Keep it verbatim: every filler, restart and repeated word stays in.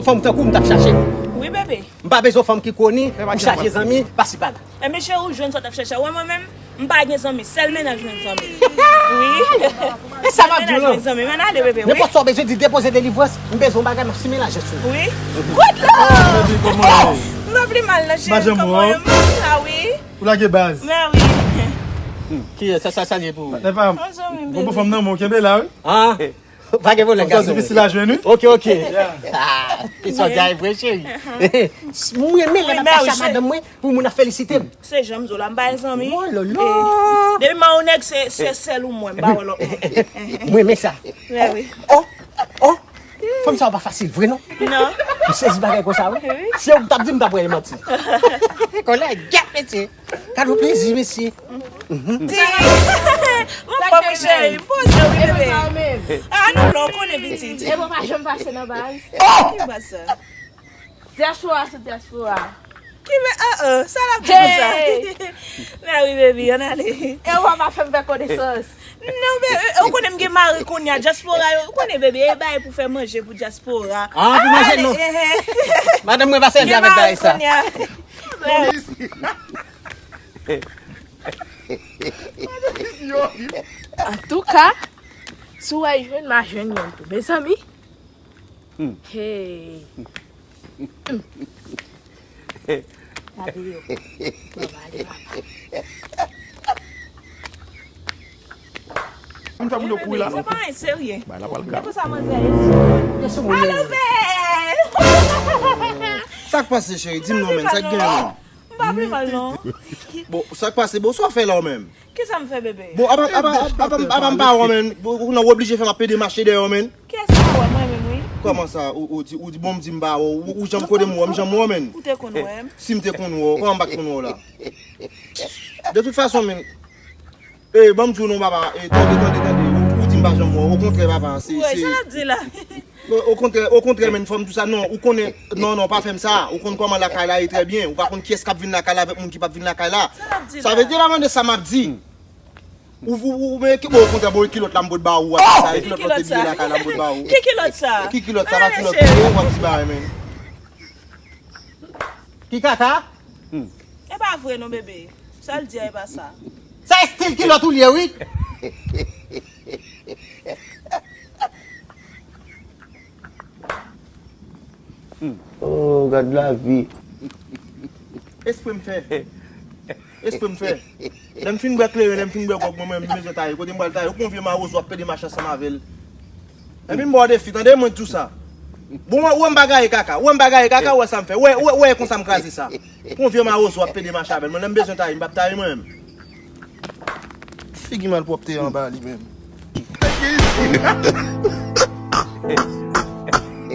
Fanm tankou m t ap chache. Wi, bebe. M pa bezwen fanm ki koni pou chache zanmi pasi pala. Ebyen, cheri, ou jwenn sa w t ap chache a. Wè mwen menm, m pa gen zanmi. Sèl mennaj mwen zanmi. Wi. E sa m ap di w lan. Mennaj mwen zanmi. Mennaj ale, bebe, wi. Nenpòt sa w bezwen di, depoze delivrans, m bezwen yon bagay, m ap simen lajan sou ou. Wi. Good love. Baby, kòman w ye? M pa pi mal, non, cheri. Madanm ou, kòman w ye? M la, wi. Ou lage baz. Mè wi. Ki sa, sa, sa li ye pou ou? Patnè pa m. Yon zanmi m, bebe. Bon, bon, fanm nan, men w kenbe la, wi. Ah. Pa gen pwoblèm, gason. Difisil a jwenn, wi. Ok, ok. Ah, kesyon di a e vre, cheri. Mwen renmen lè m ap pase a madanm mwen pou moun ap felisite m. Se jan m di w la, m pa gen zanmi. Oh là là. Depi m a yon nèg, se, se sèl ou m wè, m pa wè lòt moun. Mwen renmen sa. Mè wi. Oh, oh, oh. Fanm sa yo pa fasil vre, non. Non. M sezi bagay konsa, wi. Wi. Si yo t ap di m, m t ap wè e manti. Kòlè gèt, mesye. Gad yon plezi, mesye. Ti. Mwen fò, mon cheri. Poze w, wi, bebe. Ah, non, non, ou konnen pitit. E bon, pa janm pase nan baz. Ki baz sa? Dyaspora sou dyaspora. Ki baz? Ah, ah, sa l ap di konsa? Mè wi, baby, ann ale. E ou pa fè m fè konesans. Non, bebe, ou konnen m gen mari kounye a, dyaspora yo, ou konnen, bebe, e bagay pou fè manje pou dyaspora. Ah, pou manje, non. Madanm mwen pa sèvi avèk bagay sa. Antouka, si w wè jwenn, m a jwenn yon tou. Mezanmi. Hey. Gade yo. Papa, ale, papa. Moun fè moun yo kouri la. Se pa anyen serye. Bay la pral grav. Se pou sa manzè ye. Alo, bèl. Sa k pase, cheri? Di m non, men. Sa k genyen, men? M pa pi mal, non. Bon, sa k pase? Bon, sa w fè la, ou menm? Kisa m fè, bebe? Bon, apa, apa, apa, apa, apa m pa wè w, men. Ou, ou nan, ou oblije fè m ap pede mache dèyè w, men. Kiyès pa wè mwen menm, wi? Kòman sa? Ou, ou di, ou di, bon, m di m pa wè w. Ou, ou janm kote m wè, m janm wè w, men. Ou te konn wè m. Si m te konn wè w, kòman m pa t konn wè w la? De tout fason, men. E, ban m di w non, papa. E, tande, tande, tande. Ou, ou di m pa janm wè w. Okontrè, papa, se, se. Sa l ap di la? Okontrè, okontrè, men, fò m di w sa. Non, ou konnen, non, non, pa fè m sa. Ou konn kòman lakay la ye trè byen. Ou pa konn kiyès k ap vin lakay la avèk moun ki p ap vin lakay la. Sa l ap di la? Sa vle di la, mande sa m ap di. Ou, ou, ou, men ki, bon, okontrè, bon, e kilòt la m pot ba ou, a, sa, e kilòt la w te bliye lakay la m pot ba ou. Ki kilòt sa? Ki kilòt sa? Pa kilòt, ou wè ti bagay, men. Ki kaka? E pa vre non, bebe. Sa l di a, e pa sa. Sa estil kilòt ou li ye, wi. Oh, gad lavi. Espre m fè. Espre m fè. Lè m fin bwè kleren, lè m fin bwè gwòg, mwen, mwen, m bezwen taye. Kote m pral taye? Ou konn vye mawozo ap pede mache ansanm avè l. Epi m ba w defi, tande mwen di w sa. Bon, ou wè m pa gaye kaka. Ou wè m pa gaye kaka, ou wè sa m fè. Ou wè, ou wè, ou wè konsa m kraze sa. Pou yon vye mawozo ap pede mache avè l. Mwen, lè m bezwen taye, m p ap taye mwen menm. Figi malpwòpte anba li menm.